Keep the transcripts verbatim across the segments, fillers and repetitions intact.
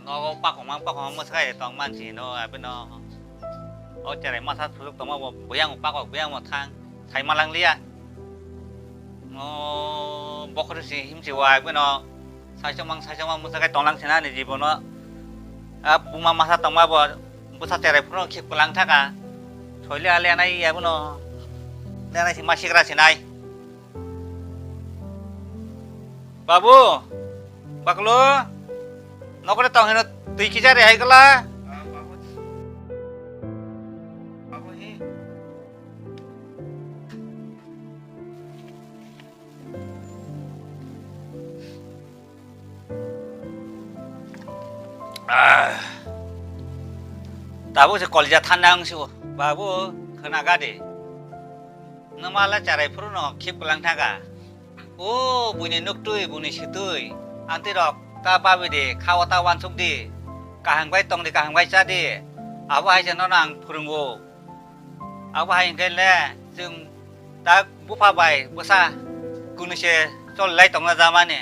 Nogo pakongma pakongma mwswkai tong mansi no abino. O cherai masa thujwk tongma bo buyang pakok buyang thang sai malang liya. O bokhorok si himsi wai bino saichomang saichomang mwswkai tonglang sina ni jibono. A buma masa tongma bo bwsa cherai phuru khip kwlang thaka. Soile ale anai abino. Lenai si masigra sinai. Babu, baklo, nokre tong hino twi kisa rehai kala. Ah. Tabuk se kolja thanda wng sio. Babu, khwna ga de. Nwma le cherai phuru no khip kwlang thaka. O buini nuktwi, buini sitwi. Anti rok ta babi de, kha o ta wansuk di. Kaham bai tong di, kaham bai cha di. Abo hai se nono ang phwrwngo. Abo hai hwnkhe le chwng tak bupha bai bwsa kunu se chol lai tongna jamani.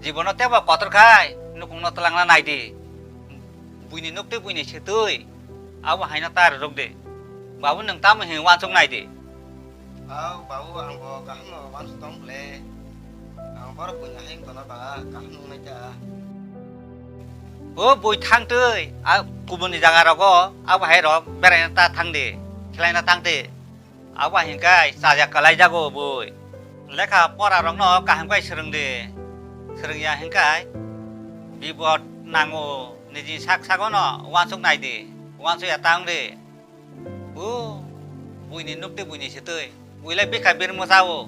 Jibono tebo kotor khai nukungno twlangna nai di. Buini nuktwi buini sitwi abo haino ta rwrwk di. Babu nwng tamo hwnwi wansuk nai di. Au babu ang bo kaham no wansuk tong bwle. Ang borok buini hai wngtona ba kaham nungnai ta. O bui thang twi, a kubuni jaga rogo abo hai rok beraina ta thang di, khelaina thang di. Abo hai hwnkhe chaja kwlai jago bui. Lekha pora rokno kaham khe swrwng di. Swrwng ya hwnkhe bipod nango niji sak sagono wansuk nai di, wansuk ya ta wng di. O, buini nuktwi buini sitwi. Builai bikha bir mwsao.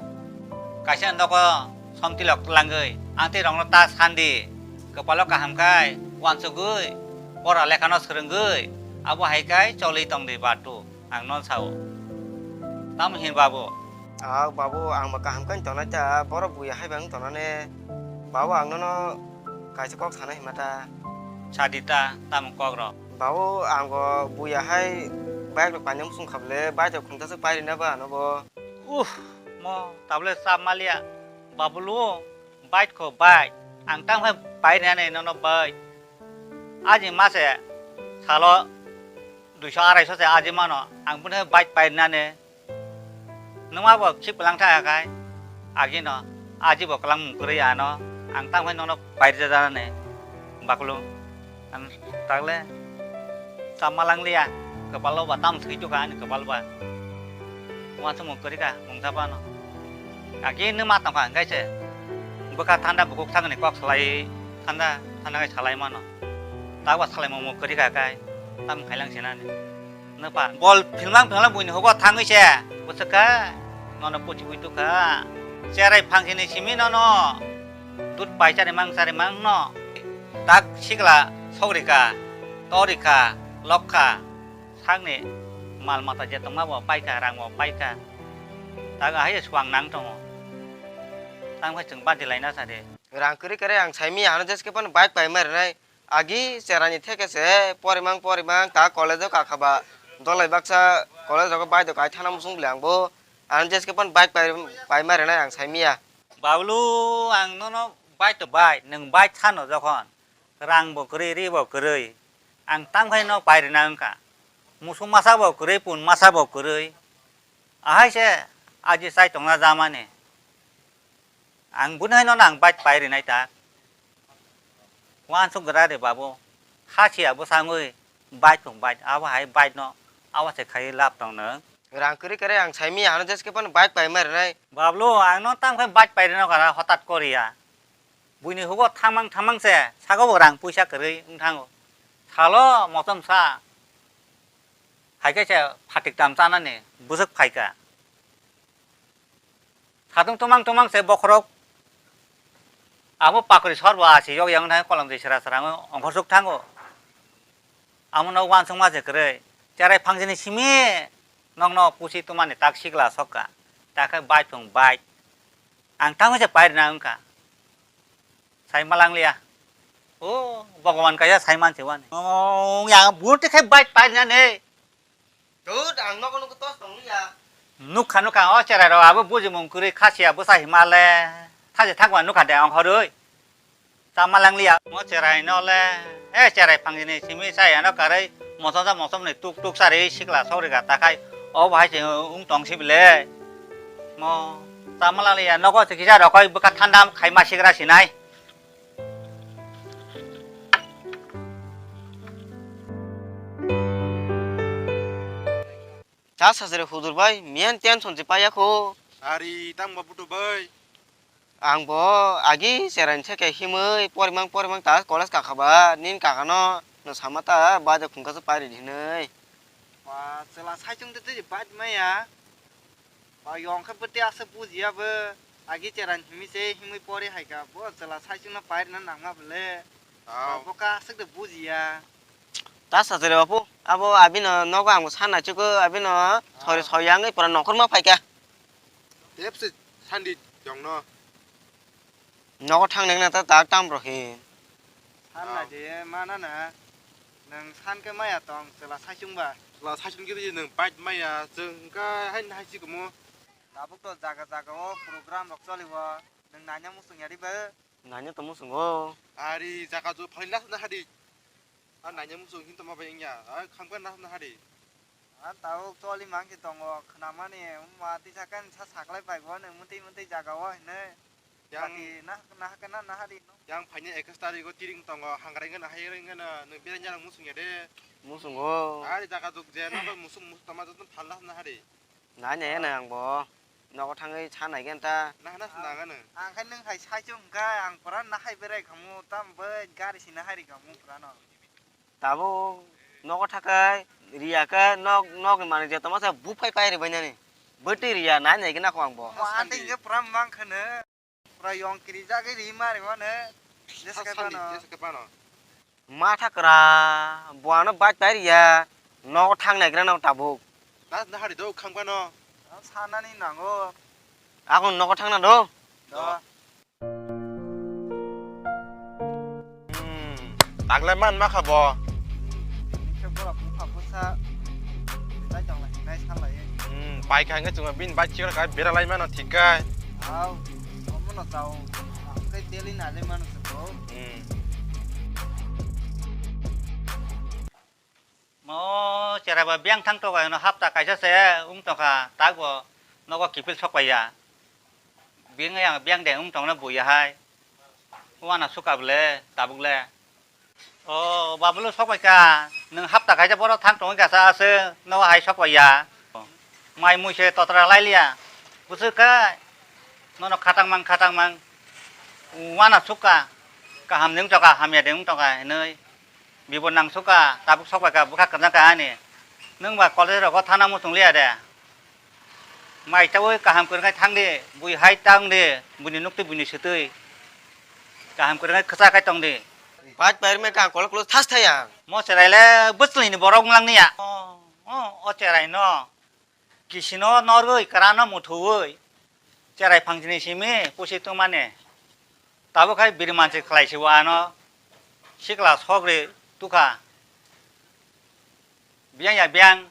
Kaisa nogo somtilok twlangwi. Ang tei rokno ta sandi. Kwpalo kaham khai, wansugwi, pora lekhano swrwngwi. Abo hai khai choli tongdi batu. Ang non sao. Tamo hin babu? Ah, babu, ang bo kaham khai tongnai ta. Borok buya hai bang tongnane. Babu, ang nono kaisa kok sana hima ta. Sadi ta, tamo kok rok? Babu, ang bo buya hai bike rok painani muchung kha bwle, bike rok khungsa se pairina ba ano bo. Uh, mo tabole chap maliya. Babu lu, bike kho bike. Ang tang phai pairina ne nono bai. Aji mase salo duiso arai so se aji mano. Ang bune bike pairina ne. Nwma bo khip kwlang tha kai. Agino, aji bo kwlang mung kwrwi ano. Ang tang phai nono pairja jana ne. Baklo. Ang tagle. Tama lang liya. Kwpalo ba tam thwi tu ka ani kwpal ba. Wa se mung kwrwi ka mung tha bano. Agi nwma tong kha hwnkhe se. Bwkha thanda bukuk thangni kok salai thanda thanda kai salai mano. Tabo salai mung mung kwrwi ka kai. Tam khailang sinani. Nokha bol philmang philmang buini hugo thangwi se bwswk kha nono puchi bui tukha. Cherai phangsini simi nono dud pai chari mang chari mang no tak sikla sogri kha, tori kha, lok kha, sakni mal mata je tongma bo pai kha, rang bo pai kha. Tak ahai swang nang tongo. Tang phai chwng badi laina sadi. Rang kwrwi kwrwi ang saimi ano jeske phano bike pai ma rwnai. Agi cherani theke se porimang porimang ta college o kakha ba dolai baksa college rogo bike do kai thana muchung bwle ang bo ano jeske phano bike pai, pai ma rwnai ang saimiya. Bablu, ang nono bike to bike, nwng bike thano jokhon rang bo kwrwi, ri bo kwrwi, ang tang phai no pai rwna wngkha. Muchung masa bo kwrwi, pun masa bo kwrwi, ahai se aji chai tongna jamani. Ang bwno hai nono ang bike pai rwnai ta. Wansuk gra de babu. Kha siya bwsangwi bike thung bike. Abo hai bike no abo se khai lab tong nw. Rang kwrwi kwrwi ang saimi ano jeske phano bike pai ma rwnai. Bablu, ang no tam khai bike pai rwna kara hotat koriya. Buini hugo thamang thamang se sago bo rang puisa kwrwi wng thango. Salo motom sa. Hai khe se phatik tam chanani bwswk phaikha. Satung tumang tumang se bokhorok. Abo pakri sor bo asi yok yang thang kolam de sera sera ongkhor suk thango. Amo no wansuk ma se kwrwi. Cherai phangsini simi nokno pusi tumani tak sikla sokka. Ta khe bai thung bai. Ang tamo se pai rwna wngkha. Sai malang liya. O Bhagwan kaisa sai man se wani. O yang buti khe bai pai rwna ne. Tut, ang nogo nogo tos tong liya. Nukha, nukha, o cherai rok abo bujimung kwrwi kha siya bwsa hima le. Thaje thakma nukha de ongkhorwi. Tama langliya. Mo cherai no le. Eh, cherai phangni simi saya no karwi mosom sa mosom ni tuk tuk sari sikla sori ga takhai. O bahai se ung tong si bile. Mo tama langliya nogo se kisa rokoi bwkha thanda khai ma sigra sinai. Ta sajre hudur bai, miyan tension se paya kho. Ari tang ba butu bai. Ang bo agi cherai se khe himwi porimang porimang ta college kakha ba, nin kakha no no sama ta ba de khungka se pari hinwi. Ba chwla saichung de tei bad maya. Ba yong khe bwtwi aswk bujiya bo. Agi cheran himi se himwi pori hai kha. Bo chwla saichung no pairina nangma bole. Ba bo ka aswk de bujiya. Ta sajre bapu, abo abino nogo ang sana chuko abino sori soyang pura nokhor ma phaika. Tepsi sandi jongno. Nogo thang nang na ta tak tam rw hi. San na je ma na na. Nang san ke maya tong chwla saichung ba. Chwla saichung kiri nang bike maya chwng ka hai hai si kumo. Tabuk to jaga jaga o program rok choli o. Nang nanya musung yari ba. Nanya to musung o. Ari jaga jo phai las na hadi. A nanya musung hin to ma ba ingya. A khang ba nas na hadi. A tabuk choli mang si tongo khna mani ma tisa kan sa saklai pai go nang muti muti jaga o hinai. Yang bati nah, nah kena nah hari no. Yang phaini ekis tarikh o tiring tongo, hangrai ngana, hai rai ngana, nung bera nyarang musung ya de. Musung o. Ari jaga juk je, no musung musung tama jotno phalna na hari. Na ne na ang bo. Nogo thangwi sa nai gen ta. Na na sna ngana. Ang khai nung hai sai chung ka, ang pura na hai berai khamu, tam bai gari sina hari khamu pura no. Tabuk nogo thakai riya khe nok, nokni manwi je tongma se buphai pai rwbainani. Bwtwi riya nai nai khe nakho ang bo. Mo ante je pura mang khwno. Pura yong kiri jagwi ri ma rwmano. Jeske pano. Jeske pano. Matha kwra, bo ano bike pai riya. Nogo thang nai khe nang tabuk. Na, na hari do khang pano. Sanani nango. Ako nogo thang na do. Do. Hmm, tagle man ma kha bo. Khe borok bupha bwsa tai tong lai nai sal lai. Hmm, pai kha hwnkhe chwng bini bai chikra kai bera lai mano thik kai. Au, omo no tao. Ang kai daily na le mano se bo. Hmm. Mo cherai ba biyang thang tokai no hapta kaisa se wng tongkha, tak bo nogo kiphil sok paiya. Biyang yang biyang de wng tongno buya hai. Wana suka bole tabuk le. O babulu sok paikha, nwng hapta kaisa boro thang tongwi kasa aswk nogo hai sok paiya. Mai mui se totra lai liya. Bwswk khe nono khatang mang khatang mang. Wana sukha, kaham de wng tongkha, hamya de wng tongkha hinwi. Bibo nang sukha, tabuk sok bai kha, bwkha kwrwngkha ani. Nwng ba college rogo thana muchung liya de. Mai chaui kaham kwrwngkhe thang di, bui hai tang di, buini nuktwi buini swtwi. Kaham kwrwngkhe kwchak khai tong di. Bike pai rwmai kha ang kolok kolok thas thai ang. Mo cherai le bwswlwini borok wng lang niya. O, o, o cherai no. Kisino norwi kwrano muthuwi cherai phangsini simi pusi tongmani. Tabuk hai biri mansi khlai si o ano sikla sogri tukha. Biyang ya biyang,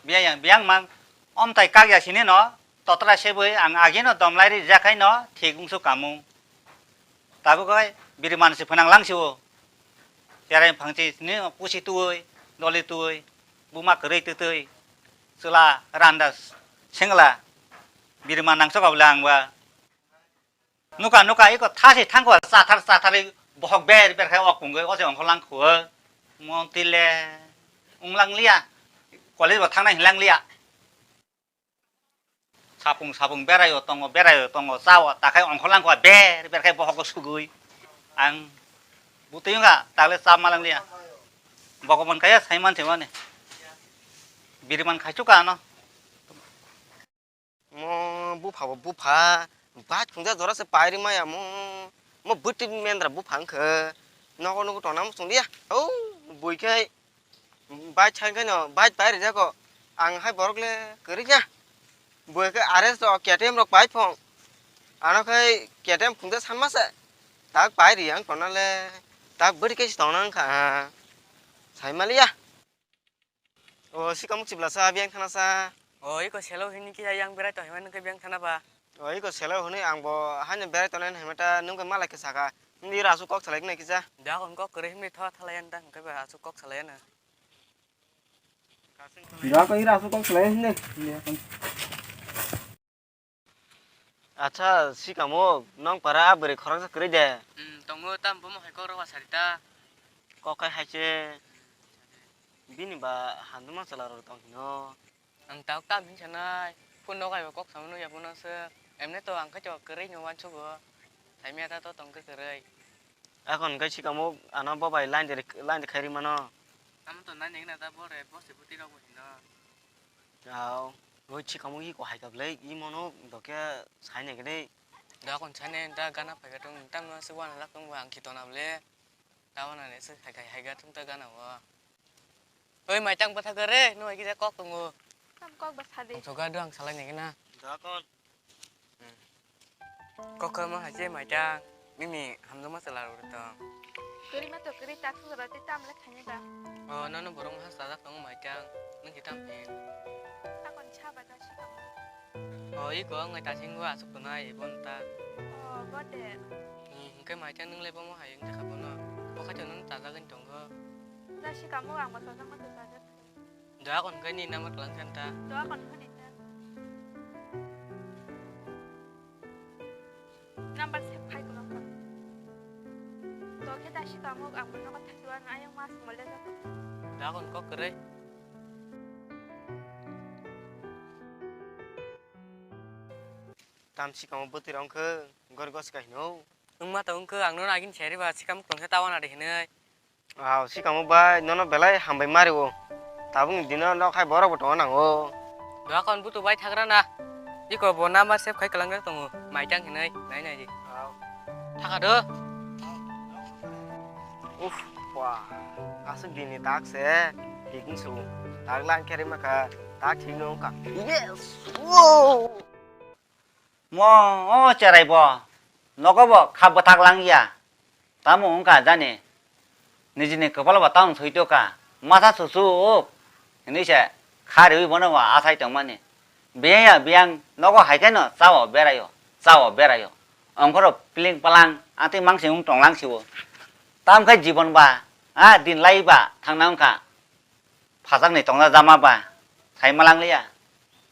biyang ya biyang mang. Omtai kak ya sini no totra sebwi ang agi no domlai ri jakhai no thik wngsu kamung. Tabuk hai biri mansi phwnang lang si o. Cherai phangchi ni pusi tuwi, doli tuwi, buma kwrwi twtwi, chwla randa sengla birma nangchok bole ang ba. Nuka nuka iko thasi thangko chathar chathari bohok ber ber khai ok pungwi oje ongkho lang kho. Montile unglang liya. College bo thangnai hinlang liya. Sapung sapung beraio tongo, beraio tongo, chao, takhai ongkholangkho ber ber khai bohogo sugui. Ang butui wngkha, tagle cha malang liya. Bogobon kaya saiman se mani. Biriman khaichuk ano. Mo bupha bo bupha, bat khungja jora se pairi maya mo, mo bwtwi mendra bupha wngkha. Nogo nogo tongna muchung liya. Au, bui khai. Bike sai khe no, bike pai rijak kho. Ang hai borok le kwrwi kha. Bo khe R S rok K T M rok pai phong. Ano khai K T M phungde sanma se. Tak pai ri ang tongna le. Tak bwrwi khe si tongna wngkha. Sai maliya. O, si kamuk chibla sa, biyang thana sa. O, iko selo hini khe yang berai tong hima nung khe biyang thana ba. O, iko selo hwnwi ang bo haino berai tongnai hwnwi ta nung khe malai khe saka. Hindi ira aswk kok salai nai kisa. Da kon kok kwrwi himni tho thalai an da hwnkhe ba aswk kok salai ano. Da kon ira aswk kok salai hindi. Acha, sikamo nong para bwrwi khoroksa kwrwi de. Hmm, tongo tam bomo hai kok rok sari ta. Kok kai hai se. Bini ba handuma chwla rok tong hino. Ang tabuk tam hin sanai, phone no kaiba kok samano ya bono se. Emne to ang khe to kwrwi no wansugo. Saimya ta to tong khe kwrwi. Akon khe sikamo ano bo bai line de, line de khairi mano. Amo to nai nigna ta bore bo se buti rok bo hino. Aw, oi sikamo i ko hai kap le, i mono dokhe sai ne gede. Da kon sai ne da gana phai ka tong tam no se wana lak tong ba ang ki tona ble. Tabana le se hai hai hai ga thung ta gana o. Oi, maitang bwtha khe re, no hai kisa kok tongo. Tam kok bwtha de. Ang soga do ang salai nai gana. Da kon. Kok khe ma hai se maitang. Mimi hamjama se laro tong. Kiri ma to kiri ta thu ro te tam le khani da. O, nono borok ma sajak tongo maitang. Nung ki tam phin. Akon sa ba da si tong. O, iko ang ngai ta sing wa asuk tonai ibon ta. O, bo de. Hmm, hingke maitang nung le bomo hai wng jakha bono. Bo khaito nung chajagwi tongo. Da si kamo ang bo chajak ma to chajak. Da kon kai ni nama kelang kan ta. Da kon hani ta. Number save khai ko ko. To khe da si kamo ang bo no thai duan ayang mas mole ja. Da kon kok kere. Tam sikamo bwtwi rok wngkhe gori gosi kahino. Wngma to wngkhe ang nono agini seri ba sikamo kwlwngsa ta wana de hinwi. Aw, sikamo bai nono belai hambai mario. Tabukni dino nok hai borok bo tongna nango. Doakon butu bai thagra na. Iko bo number save khai kwlangna tongo. Maitang hinwi nai nai di. Aw. Thaka do. Uf, wah. Aswk dini tak se. Hiking su. Tak lang kere maka. Tak thik no ka. Yes. Wow. Mo, o cherai bo, nogo bo kha bwthak lang ya. Tamo wngkha jani, nijini kwpalo bo taung soi tokha, masa susuk hinwi se kha riwi bono bo asai tongmani. Biyang ya biyang nogo hai khe no chao beraio, chao beraio. Ongkhoro pling palang atwi mangsing wng tonglang sio. Tam khe jibon ba, a din lai ba thangna wngkha. Phajak ni tongna jama ba, sai malang liya.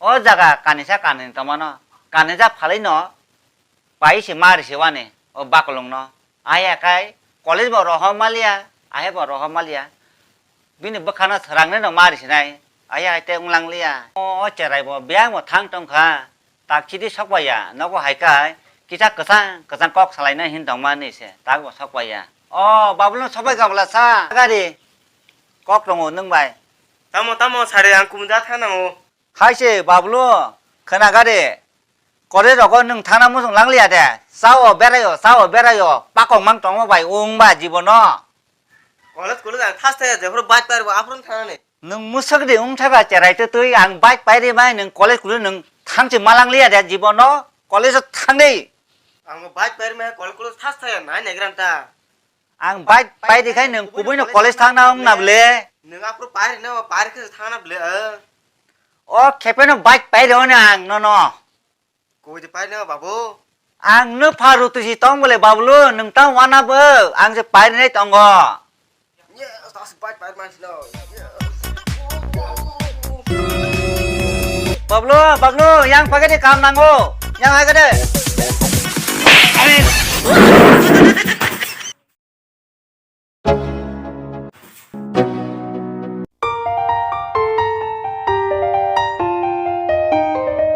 O jaga kanisa kanwi tongmano, kanisa phalwi no pai se mari se wani o bakolong no. Aya kai college bo rohor maliya, ahe bo rohor maliya. Bini bwkhano swrang no mari sinai, aya hai te wnglang liya. O, o cherai bo biyang bo thang tongkha. Tak chidi sokbaiya, nogo hai kai, kisa kwchang kwchang kok salaina hin tongmani se, tak bo sokbaiya. O, Bablu sokbai gabla sa, gari. Kok tongo nwng bai. Tamo, tamo, sari ang kumda thanango. Khai se, Bablu, khwna gari. Kore rogo nwng thana musung langliya de. Sao berayo, sao berayo. Pakok mang tongo bai, wng ba jibono. College, college ang thas thaya, jephuru bike paribo, aphuru thanani. Nwng mwswk de wng thaka cherai twi twi ang bike pai ri mai nwng college kulu nwng thang se malang liya de jibono college o thang de. Ang bo bike pai ri mai college kulu thas thaya nai nai gran ta. Ang bike pai ri khai nwng kubui no college thang na wng na ble. Nwng aphuru pai ri na pai ri khe thang na ble. O khepe no bike pai ri o ne ang no no. Koi de pai no babu. Ang no pharu tu si tong bole Bablu nwng tang wana bo ang se pai ri nai tongo. Yes, tas pai pai man sino. Bablu, Bablu, yang pakai de kam nango. Yang hai kade.